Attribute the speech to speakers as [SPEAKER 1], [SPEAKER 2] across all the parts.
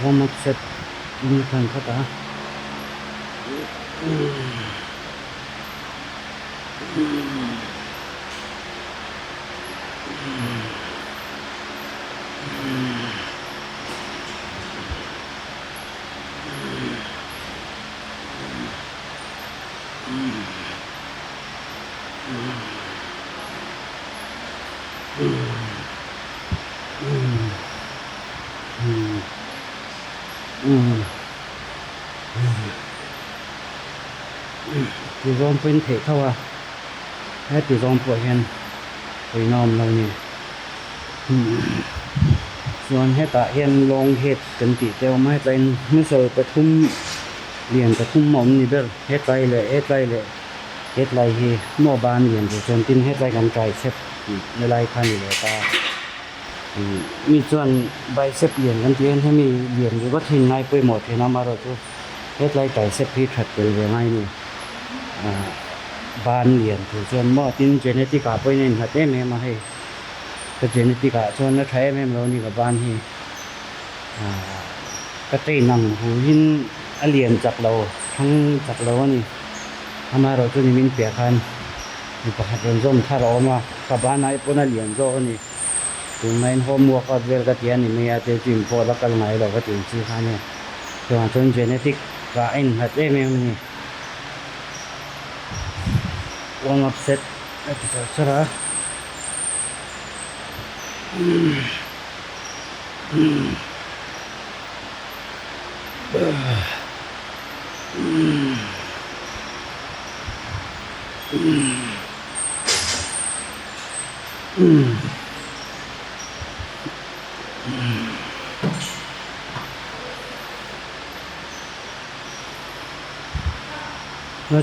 [SPEAKER 1] Warm up set in khan khat a. Ti zawng pawhin theih tho a, heti zawng pawh hian puihna awm lo a ni. Chuan hetah hian long head kan tih te a awm a, hetlaiin muscle pathum lian pathum a awm ni ber, hetlai leh hetlai leh hetlai hi maw ban lian tur chuan tin hetlai kan tricep tih na lai kha a ni leh ta. Mi chuan bicep lian kan tih hian hemi lian ringawt hi ngai pawimawh thin a, amaherawhchu hetlai tricep hi that tel ve ngai a ni. Ban lian tur chuan maw tin genetic ah pawhin a innghat em em a hei, ka genetic ah chuan a tha em em lo a ni ka ban hi. Ka train ang hu hin a lian chak lo, thang chak lo a ni. Amaherawhchu nimin piah khan mi pakhat rawn zawm thar a awm a, ka ban ai pawn a lian zawk a ni. Tunlaiin home workout vel ka ti a ni mai a, te gym pawh la kal ngai lo ka ti ang chi kha ania. Chuvang chuan genetic ah a innghat em em a ni. Warm up set a ti char char a.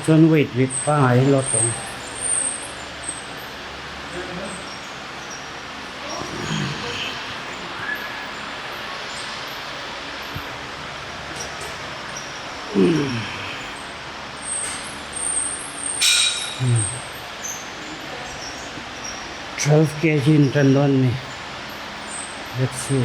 [SPEAKER 1] Chuan weight rit pangngai hi lawt tawh ang. 12 kg in tan dawn a ni let's see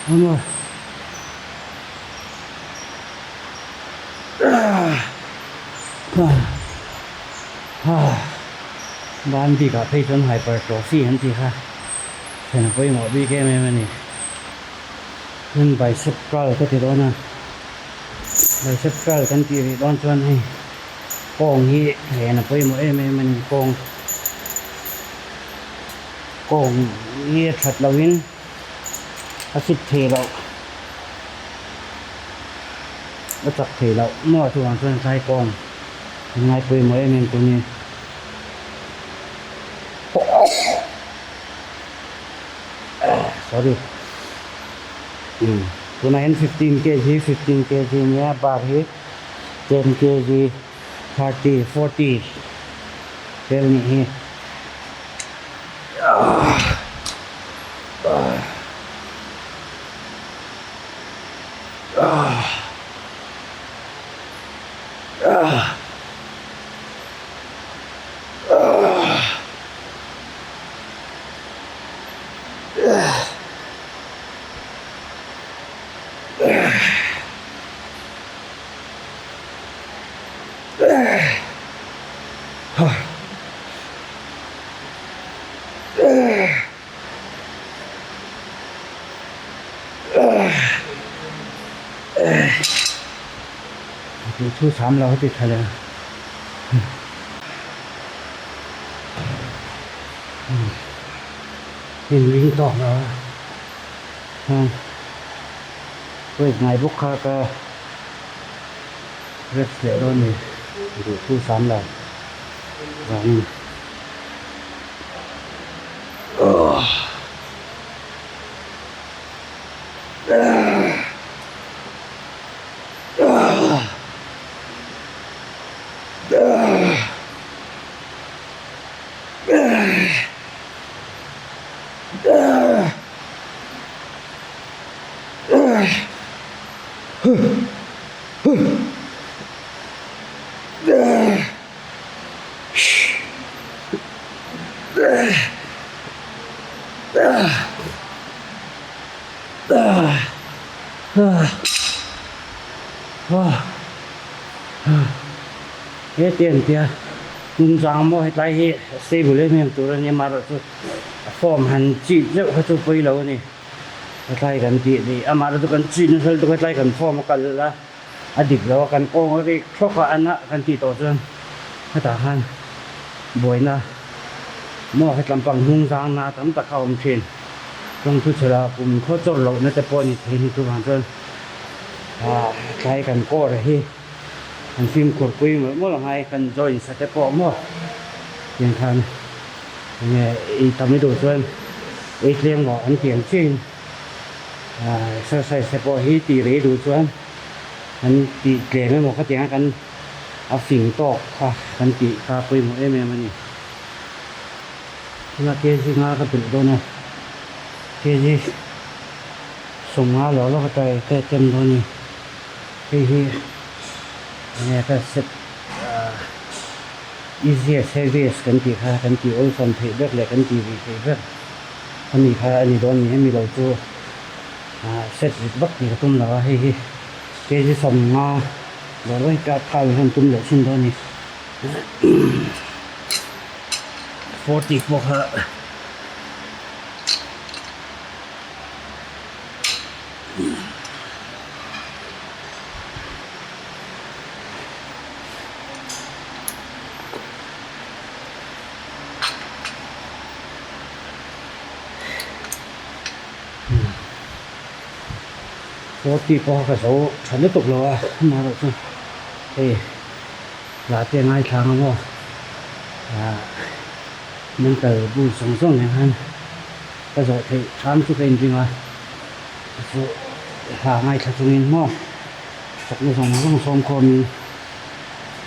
[SPEAKER 1] One more. Ban bikah phei chuan hypertrophy an tih kha thlen a pawimawh bik em em a ni. Chuan bicep curl ka ti dawn a, bicep curl kan tih rih dawn chuan hei kawng hi len a pawimawh em em a ni kawng kawng hi a that lohin a fit thei loh a chak thei loh maw chuvang chuan tlai kawng an ngai pawimawh em em tur a ni. Sorry tunah hian 15 kg 15 kg nia bar hi 10 kg 30 40 vel nih hi. Duhthu sam lo ti tha leh in ring tawk lo a chuan weight ngai bawk kha ka rest leh dawn a ni duhthu sam lo vangin. He ti an tia hnungzang maw hetlai hi stable em em tur a nia amaherawhchu a form han chih zeuh kha chu pawi lo a ni hetlai kan tih ni amaherawhchu kan chih nasa lutuk hetlai kan form a kal a a dik lo a kan kawng a rik thlawk a an a kan tih tawh chuan hetah khan buaina maw hetlam pang hnungzang na tam tak a awm thin. Tawngthu chhela kum khaw chawr lohna te pawh a ni thei ni chuvang chuan ah tlai kan kawr hi kan fimkhur pui mawlh mawlh ang ai kan join sa te pawh maw tiang khan enge ei tam i duh chuan ei tlem rawh an ti ang chiahin ah exercise te pawh hi tih rei duh chuan kan tih tlem emaw khatiang a kan a fing tawk kha kan tih kha pawimawh em em a ni. Tunah kg nga ka belh dawn a, kg 50 lo lawk a tai ka tem dawn a ni. Hei hi enge ka set ah easiest heaviest kan tih kha kan tih awlsam theih ber leh kan tih rih theih ber a nih kha a ni dawn a ni. Hemi lo chu ah set rit vak tih ka tum lo a, hei hi kg 50 lo lawk hi ka khal hian tum leh thin dawn a ni. 40 pawh kha 40 pawh kha ka zo tha lutuk lo a amaherawhchu hei. Lah te ngaithla ang aw ah mental bul zawng zawng nen khan ka zawh theih hram chu ka inring a chu hla ngaithla chungin maw chakna zawng zawng sawm khawmin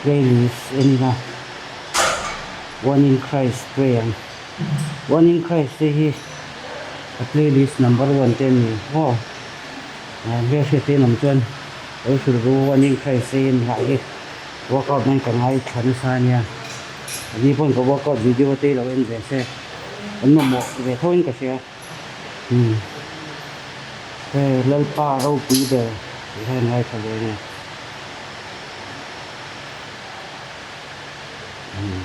[SPEAKER 1] playlist en ila one in Christ play ang one in Christ te hi a playlist number one te a ni maw ah hmelhriat te an awm chuan lo hrilh ru one in Christ te hi an hlah hi. Workout nan ka ngai thla nasa ania, a ni pawn ka workout video te lo en ve se an mamawh ve tho in ka hria umm hei Lalpa ropui ber tih hian ngai thla ve ania umm.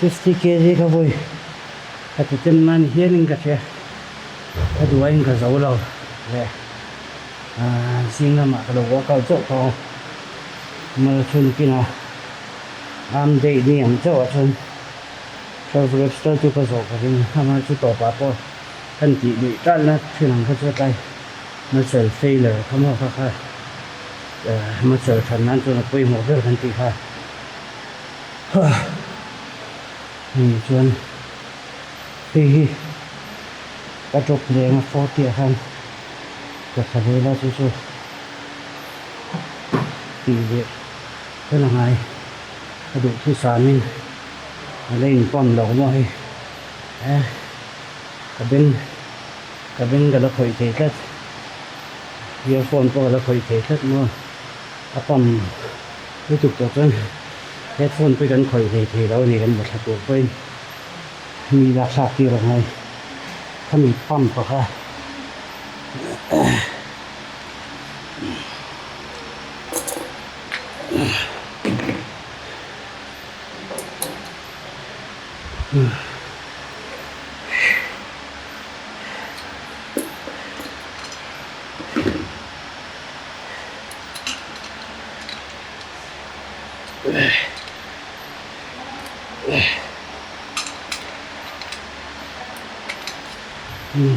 [SPEAKER 1] 50 kg ka vawi ka ti ten man hianin ka hria ka duaiin ka zo lo leh ah zing lamah ka lo workout chauh tawh a mal chhun kinah arm day ni ang chauh ah chuan 12 reps tal chu ka zawh ka ring a amah chu tawpah pawh kan tih luih talna thin ang kha chu a tlai. Muscle failure kha maw kha kha muscle than nan chuan a pawimawh ber kan tih kha hei chuan hei hi ka drop leh anga 40 ah khan ka thla ve la chu chu tih leh fel a ngai a duhthusam in a la in pump lo maw hei eh ka beng. Ka beng ka la khawih thei tlat, earphone pawh ka la khawih thei tlat maw, a pump lutuk tawh chuan headphone pawh hi kan khawih hlei thei lo a ni kan va thla tur pawhin mi lak thlak tir ang ai khami pump a kha.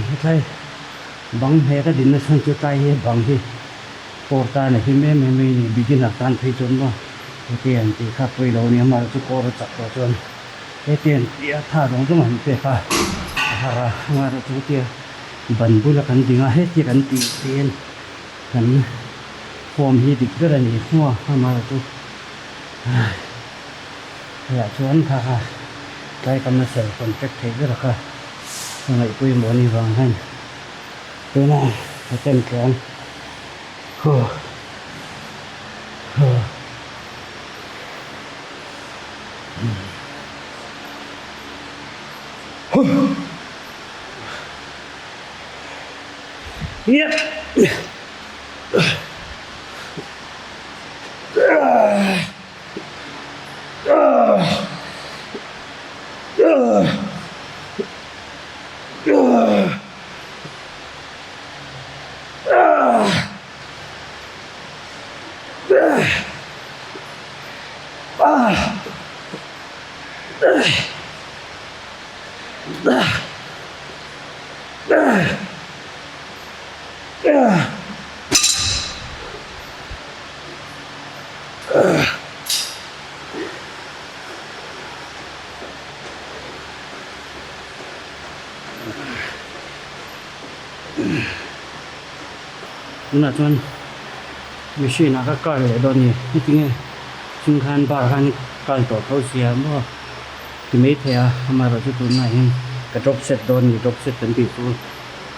[SPEAKER 1] Hetlai bang hmeh ka dinna chhan chu tlai hi bang hi kawr tan a him em em mai a ni beginner tan phei chuan maw heti an tih kha pawilo a ni a mahse chu kawr a chak tawh chuan. Heti an tih a tha zawng zawng han pek a, a har a, amaherawh chu hetia ban bula kan ding a, hetia kan tih hian kan form hi dik ber a ni hmuh a, amaherawh chu hei ah chuan kha kha tlai ka muscle contract theih ber kha ka ngaihpawimawh a nih vang hian tuna attempt teh ang huh huh. Tunah chuan machine ah ka kar leh dawn a ni heti nge chung khan bar khan kal tawh tho sia maw ti mai thei a amaherawhchu tunah hian ka drop set dawn a ni drop set kan tih chu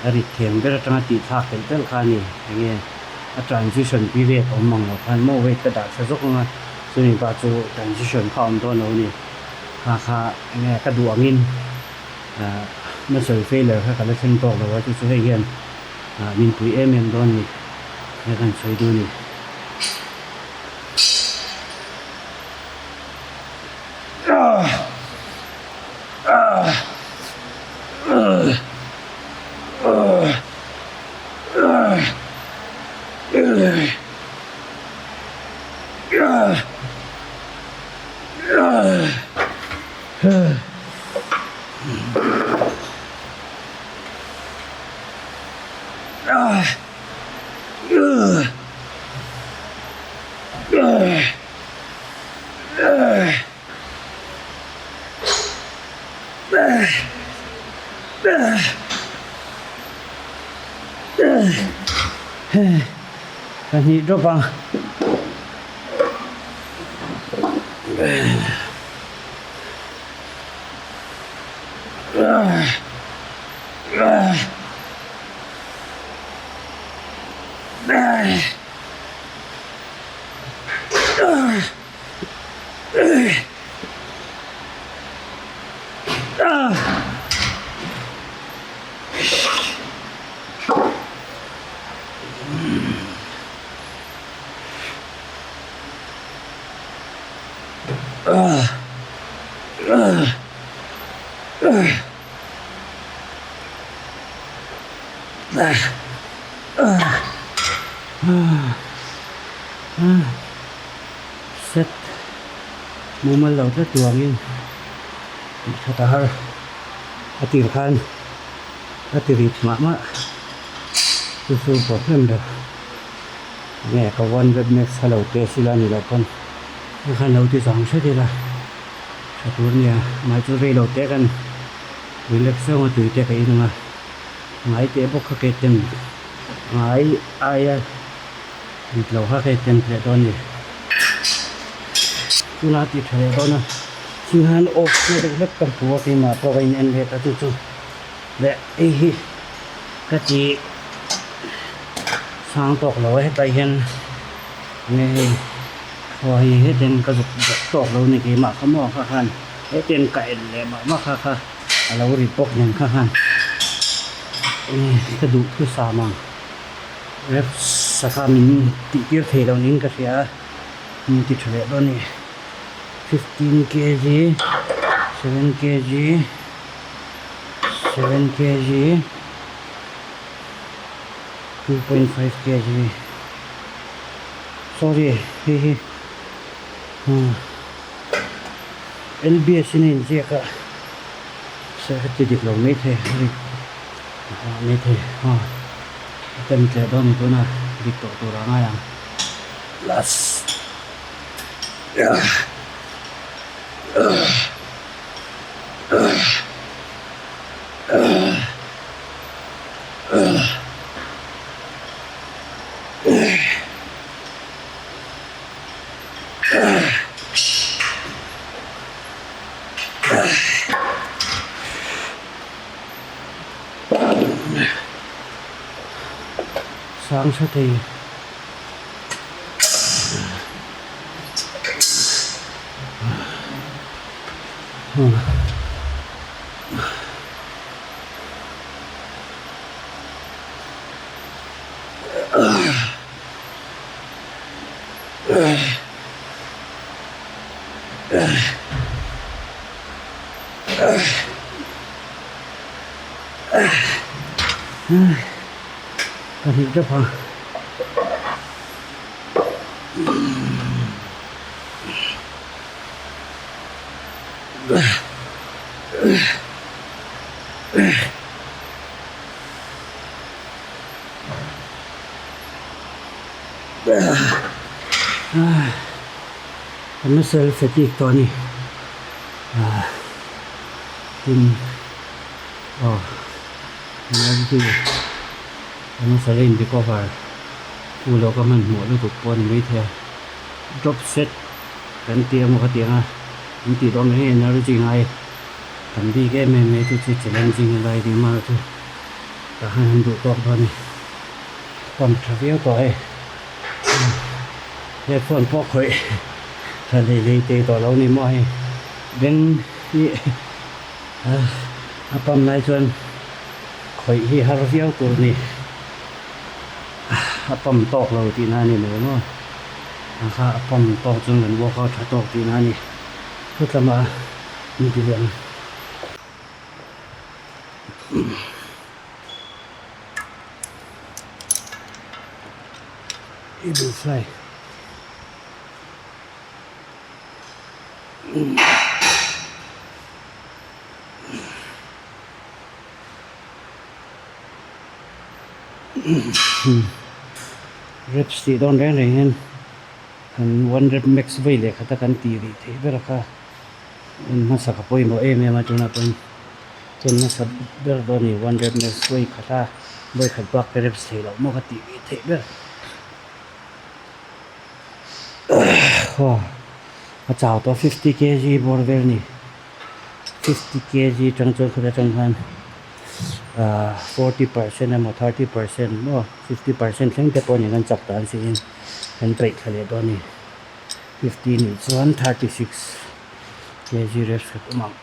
[SPEAKER 1] a rit thiam ber atanga tih thlak telh telh kha a ni enge a transition period awm ang loh khan maw weight ka dah tha zawk ang a chumi pa chu transition kha a awm dawn lo a ni kha kha enge ka duh angin ah muscle failure kha ka la thleng tawk lo a chu chu hei hian. Ah min pui em em dawn ni he kan sawi duh ni. Pahnih drop a. Set mumal lo tlat tuangin tih that a har a tir khan a ti rit mah mah. Chu chu problem ber nge ka one rep max kha lo test ila ni loh pawn hei khan lo ti chang hret ila tha tur nia mahse chu rei lo te kan relax deuh a tui te ka in ang a ngai teh bawk kha kei tem ngai aia dik lo kha kei tem leh dawn a ni tuna tih tha leh dawn a chunghan off na deuh hlek ka hmu a keimah pawh ka in en let a chu chu. Leh hei hi ka ti sang tawk lo a hetlai hian enge hei aw hei hetin ka zuk tawk lo a ni keimah kha maw kha khan hetin ka en leh mah mah kha kha a lo ri bawk nen kha khan enge ka duh thusam ang rep saka min tih tir thei lo niin ka hria a min ti tha leh dawn a ni 15 kg 7 kg. 7 kg 2.5 kg sorry hei hi lbs in a inziak a se ka ti dik lo maithei rik maithei a attempt leh dawn tuna dik tawh tur a ngai ang last. Sang tha thei. Pahnih teuh a. Ka muscle fatigue tawh a ni tin aw energy ka muscle a in recover fu lo ka hmanhmawh lutuk pawh a ni maithei a drop set. Kan ti emaw ka ti ang a, an tih dawn reng energy ngai tam bik em em mai chu chu challenging a lai ni mar chu tah khan han duh tawk dawn a ni. Pump tha viau tawh e, headphone pawh khawih tha lei lei tei tawh lo ni maw hei beng hi a pump lai chuan khawih hi har viau tur a ni, a pump tawk lo tihna a ni mai maw. Ang kha a pump tawk chuan kan workout tha tawk tihna a ni. Thutlama min ti leh ang. Cable fly. Reps tih dawn reng reng hian kan one rep max vei leh khat a kan tih rih theih ber kha en hmasa ka pawimawh em em a tunah pawhin chen hmasa ber dawn a ni one rep max vei khat a vawi khat bak te reps theih loh maw ka tih rih theih ber aw a chau tawh 50 kg bawr vel a ni. 50 kg atang chuan khawlai atang khan ahh 40% emaw 30% maw 50% thleng te pawh nen an chak dan siin an peih thla leh dawn a ni 50 nih chuan 36 kg reps khat awm ang.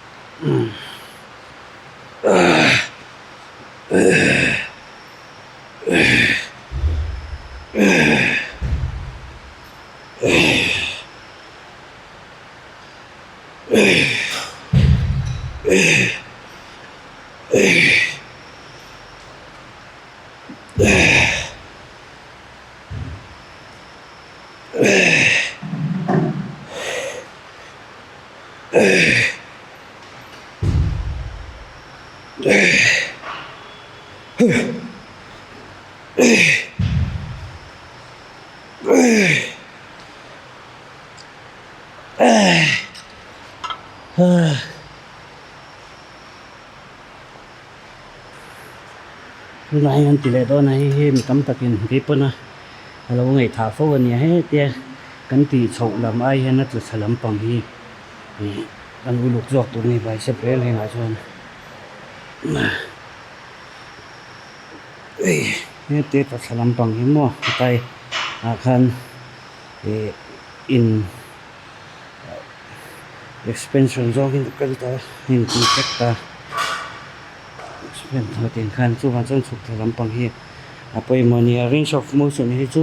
[SPEAKER 1] Tunah hian ti leh dawn a hei hi mi tam takin keipawna a lo ngaihthah fo a nia hetia kan tih chhoh lam ai hian a tla chha lampang hi ih kan uluk zawk tur a ni bicep reng reng ah chuan hetia tla thla lampang hi maw tlai ah khan ih in. Expansion zawngin a kal ta a heng tui vek ta expand tho tih khan chuvang chuan chhuk thla lampang hi a pawimawh a ni a range of motion hi chu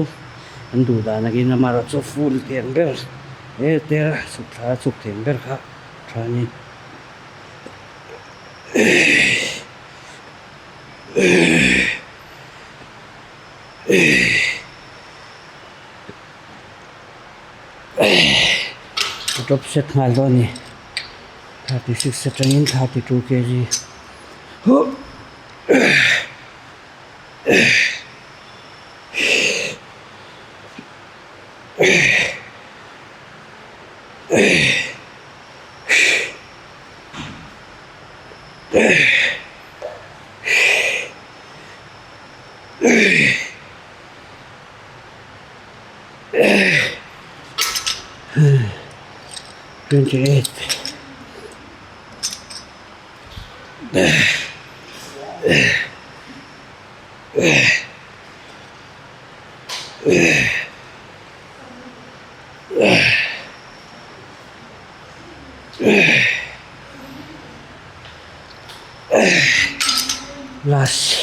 [SPEAKER 1] an duh dan angin amaherawhchu full tih ang ber he te chhuk thla a chhuk thei ang ber kha tha a ni. Ka drop set nghal dawn a ni 36 atangin 32 kg huh 28. Last.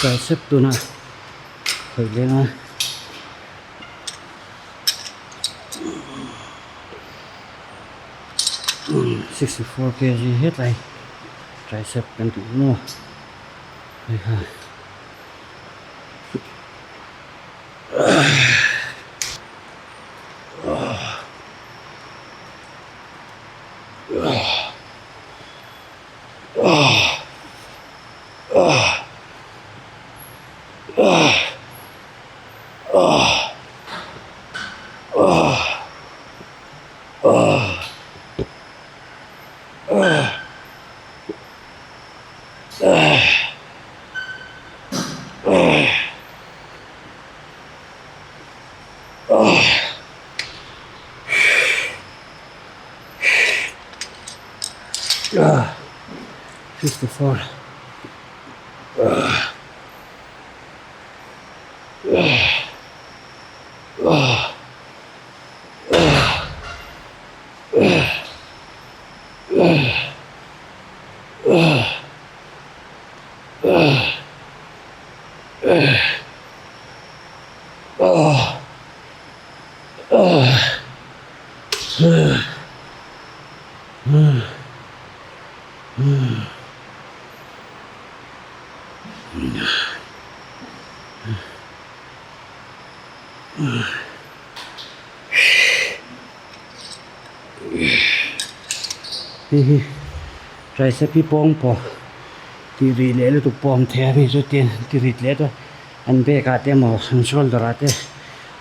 [SPEAKER 1] Kai sep tuna khawih leng a 64 kg hetlai tricep kan tih maw hei kha. 54. Hei hi tricep hi pawng pawh tih rih leh lutuk pawh awm thei a mi chu tin ti rit leh ta an bag ah te emaw an shoulder ah te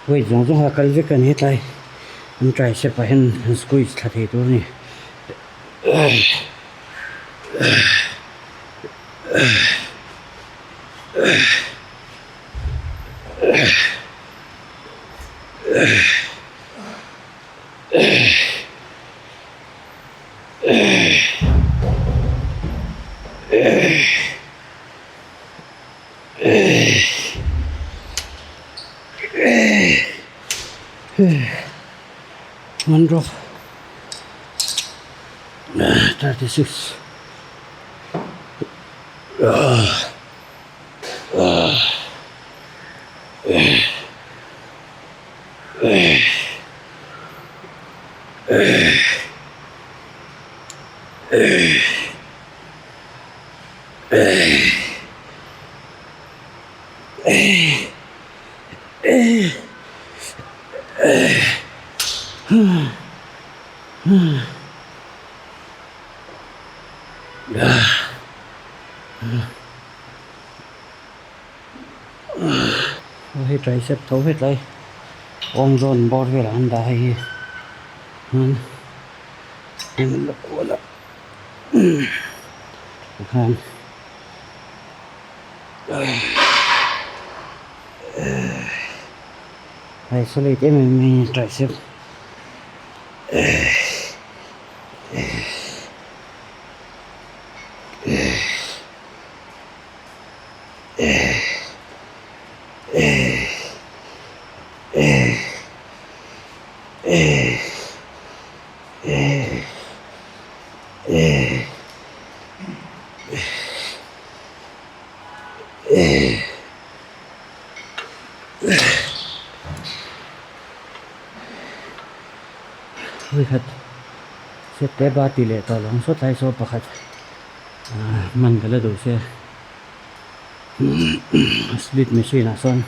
[SPEAKER 1] weight zawng zawng a kal vek a ni hetlai an tricep ah hian an squeeze thla thei tur a ni. One drop 36. Hei tricep tho hetlai awm zawn bawr velah an dah hei hi an la kual a tikhan isolate em em mai a ni tricep. Vawikhat set te ba ti leh tawh lo ang sawt lai saw pakhat hman ka la duh se split machine ah sawn.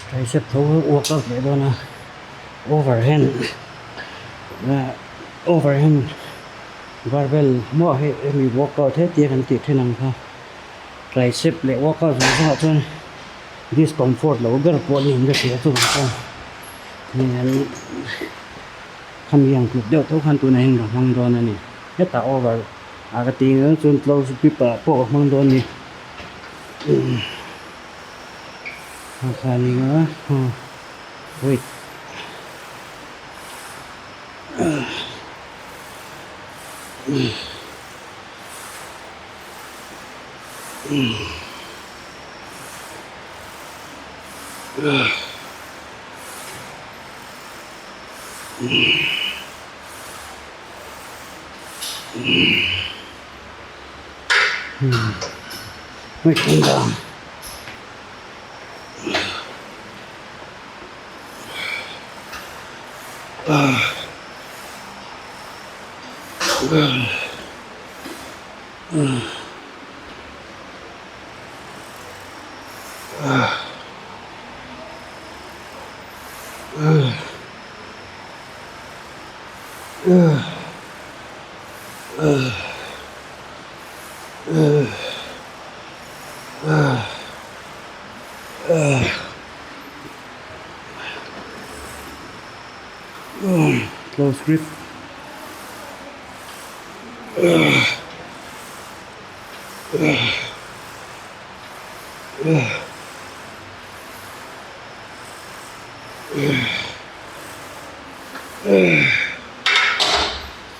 [SPEAKER 1] Tricep tho workout leh dawn a overhand overhand barbell maw hei hemi workout heti a kan tih thin ang kha tricep leh workout zawng zawngah chuan discomfort lo ber pawh ni ang ka hria chuvang chuan khami ang tluk deuh tho khan tunah hian ka hmang dawn a ni hetah over ah ka tih ang chuan close grip ah pawh ka hmang dawn a ni wait. Close grip.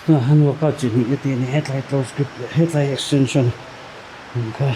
[SPEAKER 1] Tunah hian workout chi hnih na tih a ni hetlai close grip leh hetlai extension ang kha.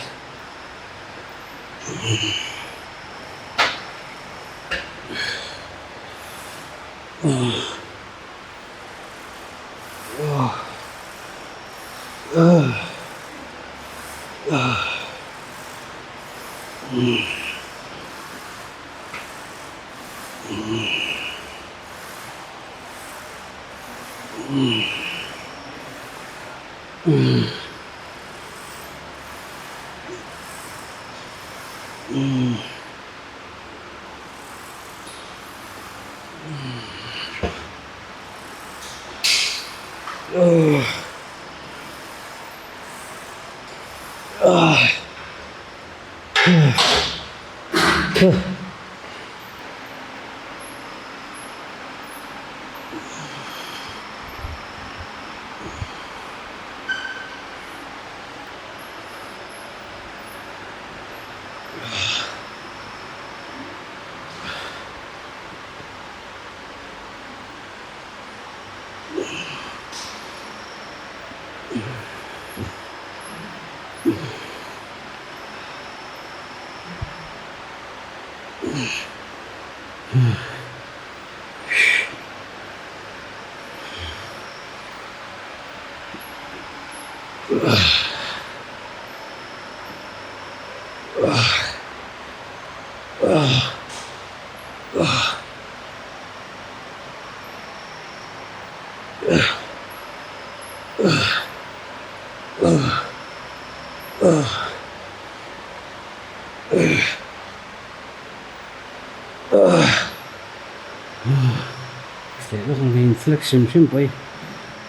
[SPEAKER 1] Flex hrim hrim pawh hi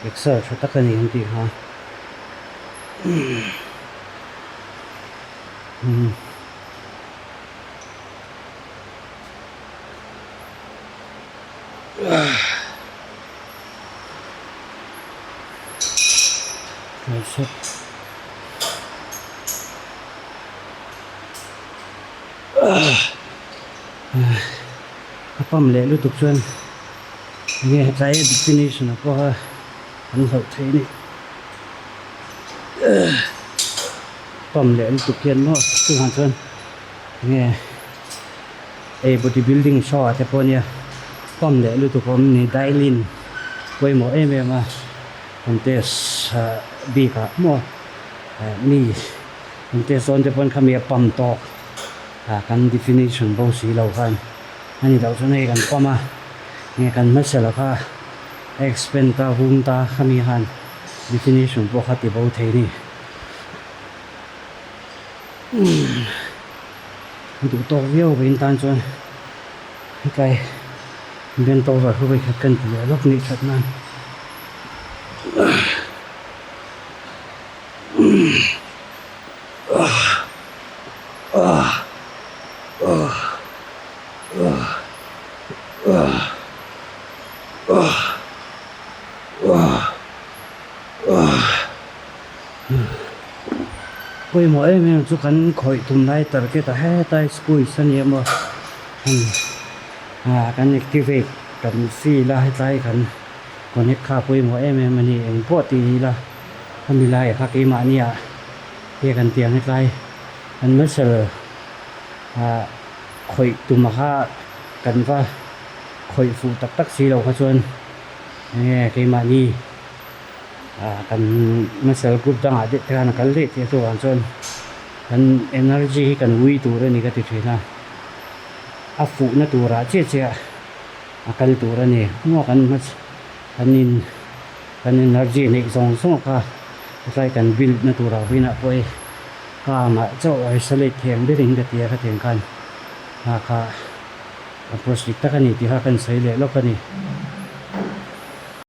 [SPEAKER 1] exer tha tak a ni an tih kha. A pump leh lutuk chuan enge hetlai a definition ah pawha an hlauh theih a ni. Pump leh lutuk hian maw chungah chuan enge ei body building show ah te pawh ania pump leh lutuk a awm a ni dial-in pawimawh em em a contest bik ah maw mi contest dawn te pawn khami a pump tawk ah kan definition bo si lo khan a ni loh chuan hei kan pump a nge kan hmasa lo kha a expand ta hung ta khami khan definition pawh kha ti bo thei a ni. Duh tawk viau vein tan chuan hetlai bent over hi vawikhat kan ti leh lawk nih that nan. Pawimawh em em chu kan khawih tum lai target a hetlai squeeze a ni emaw ah kan activate kan feel a hetlai kan connect kha pawimawh em em a ni engpawh tih ila hemi laiah kha keimahni ah he kan tih ang hetlai kan muscle ah khawih tum a kha kan va khawih fuh tak tak si lo kha chuan enge keimahni. Ah kan muscle group dangah deuh te khan a kal daih tih a chuvang chuan kan energy hi kan ui tur a ni ka ti thin a, a fuhna turah chiah chiah a kal tur a ni maw kan kan in kan energy neih zawng zawng kha hetlai kan build na turah vawiinah pawh hei ka amah chauh isolate thei ang berin ka ti a khatiang khan nghah kha approach dik tak a ni tih kha kan sawi leh lawk a ni.